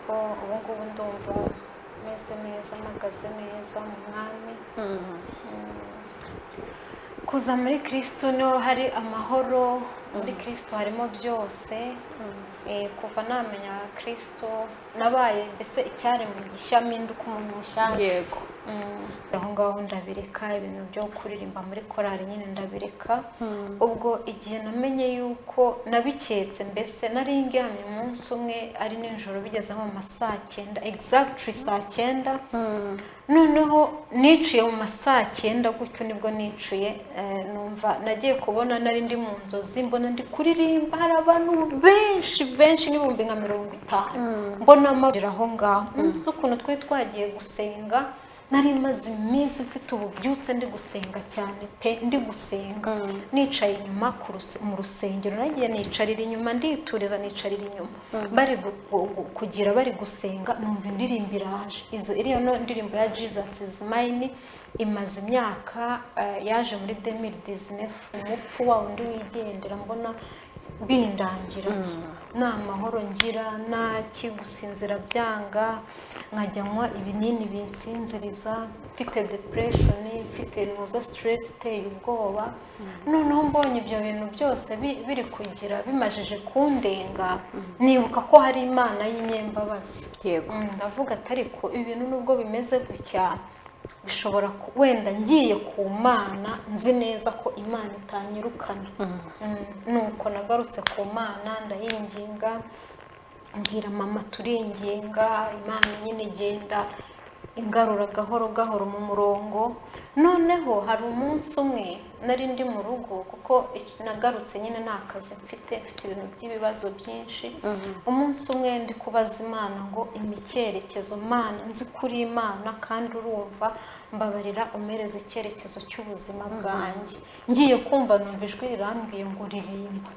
Ariko ubu ngubu ndumva meze neza, mpagaze neza mu Mwami. Kuza muri Kristo niho hari amahoro, muri Kristo harimo byose. Kuva namenya Kristo nabaye mbese icyaremwe gishya, mpinduka umuntu mushyashya. Aho ngaho ndabireka, ibintu byo kuririmba muri korali nyine ndabireka. Ubwo igihe namenye yuko nabiketse, mbese nari ndyamye umunsi umwe ari nijoro, bigeze nko mu ma saa 9, exactly saa 9. Noneho niciye mu ma saa 9 gutyo, nibwo niciye, numva nagiye kubona, nari ndi mu nzozi, mbona ndi kuririmba, hari abantu benshi benshi n'ibihumbi nka 50, mbona amabwira aho ngaho. Nzi ukuntu twari twagiye gusenga, nari maze iminsi mfite ububyutse, ndi gusenga cyane pe, ndi gusenga nicaye inyuma mu rusengero. Nagiye nicarira inyuma, ndituriza, nicarira inyuma, bari kugira bari gusenga, numva indirimbo iraje. Iriya ndirimbo ya "Jesus Is Mine" imaze imyaka, yaje muri 2019. Umupfu wa wundi wigendera, mbona bindangira, nta mahoro ngira, nta gusinzira, byanga, nkajya nywa ibinini binsinziriza, mfite depression, mfite nuza stress iteye ubwoba. Noneho mbonye ibyo bintu byose biri kugira bimajije kundenga, nibuka ko hari Imana y'inyembabazi. Ndavuga ati: "Ariko ibi bintu nubwo bimeze gutya, bishobora wenda ngiye ku Mana, nzi neza ko Imana itanyirukana." Nuko nagarutse ku Mana, ndayinginga, mbwira mama, turinginga Imana nyine, igenda ingarura gahoro gahoro mu murongo. Noneho hari umunsi umwe nari ndi mu rugo, kuko nagarutse nyine nta kazi mfite, mfite ibintu by'ibibazo byinshi. Umunsi umwe ndi kubaza Imana ngo impa icyerekezo. Mana, nzi kuri Imana kandi urumva, mbabarira umpereze icyerekezo cy'ubuzima bwanjye. Ngiye kumva numva ijwi rirambwiye ngo: "Ririmba."